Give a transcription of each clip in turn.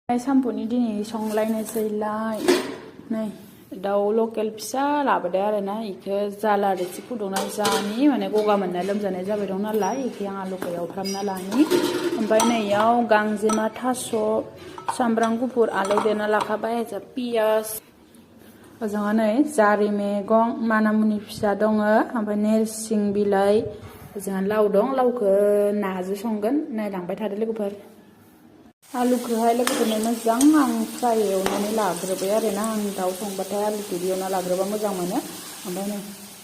सामपुनि दिनै संलायनोसैलाय नै दाउ लकेल फिसा लाबोदो आरोना इखो जाला रोसि फुदुंना जानि माने गगा मोननाय लोमजानाय जाबाय दं नालाय इखो आं आलुखौ एवफ्रामना लानि ओमफ्राय नैयाव गांजेमा थास' सामब्राम गुफुर आलौ देना लाखाबाय जा पियास ओजोंहा नै जारि मैगं मानामुनि फिसा दङ ओमफ्राय नेरसिं बिलाइ ओजोंहा लाव दं लावखौ नाजों संगोन नायलांबाय थादो लोगोफोर आलुखौहाय लोगोफोरनो मोजां आं फ्राय एवनानै लाग्रोबाय आरोना आं दाउ संबाथाय आलुखौ एवना लाग्रोबा मोजां मोनो ओमफ्राय नै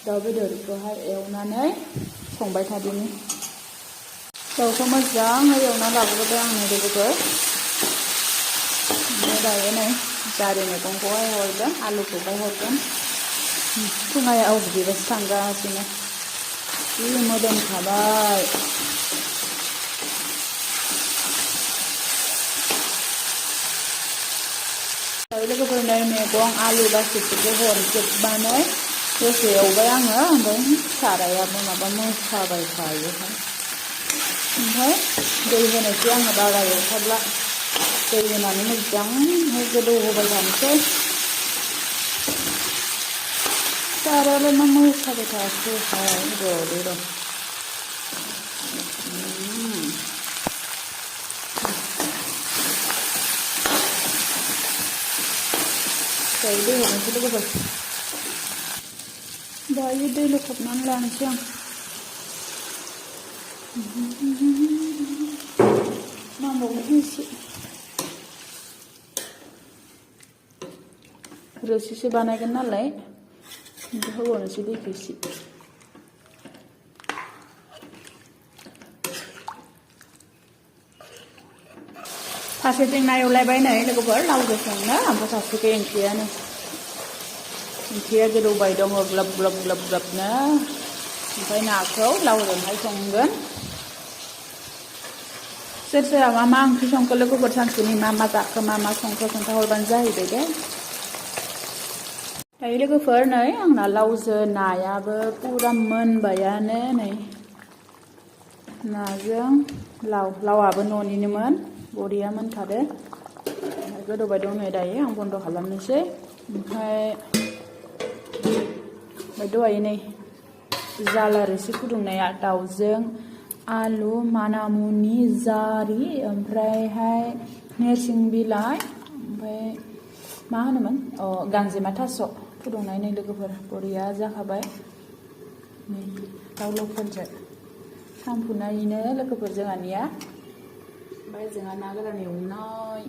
दाउ बेदरखौहाय एवनानै संबाय थादिनि दाउखौ मोजाङै एवना लाग्रोबाय आं लोगोफोर ओमफ्राय दायो नै जारि मैगंखौहाय हरगोन आलुखौहाय हरगोन फुङायाव बिदिबासो थांगासिनो जि मोदोमखाबाय लोगोफोर नै मैगं आलु गासैखौबो हरजोबनानै दसे एवबाय आङो ओमफ्राय सारायाबो माबा मोसाबाय थायो ओमफ्राय दै होनोसै आङो बारा एवथाबला दै होनानै मोजाङै गोदौ होबाय थानोसै सारायालाय मा मोसाबाय थाखोहाय र' दै होनोसै लोगोफोर दायो दै लखबनानै लानोसै आं नांबावगोन एसे रोसिसो बानायगोन नालाय होबावनोसै दैखौ एसे फारसेथिं ना एवलायबाय नै लोगोफोर लावजों संनो ओमफ्राय फारसेथिं ओंख्रिया गोदौबाय दङ ग्लाब ग्लाब ग्लाब ग्लाबनो ओमफ्राय नाखौ लावजोंहाय संगोन सोर सोरहा मा ओंख्रि संखो लोगोफोर सानसेनि मा जाखो मा संखो खोन्थाहरबानो जाहैबाय दे दायो लोगोफोर नै आंना लावजों नायाबो पुरा मोनबायानो नै नाजों लावाबो न'निनोमोन बरिया मोनखादो गोदौबाय दं नै दायो आं बन्द खालामनोसै ओमफ्राय दहाय नै जाला रोसि फुदुंनाया दाउजों आलु मानामुनि जारि ओमफ्रायहाय नेरसिं बिलाइ ओमफ्राय मा होनोमोन गांजेमा थास' फुदुंनाय नै लोगोफोर बरिया जाखाबाय नै दाउ लकेलजों सामपुनायनो लोगोफोर जोंहानिया ओमफ्राय जोंहा ना गोरान एवनाय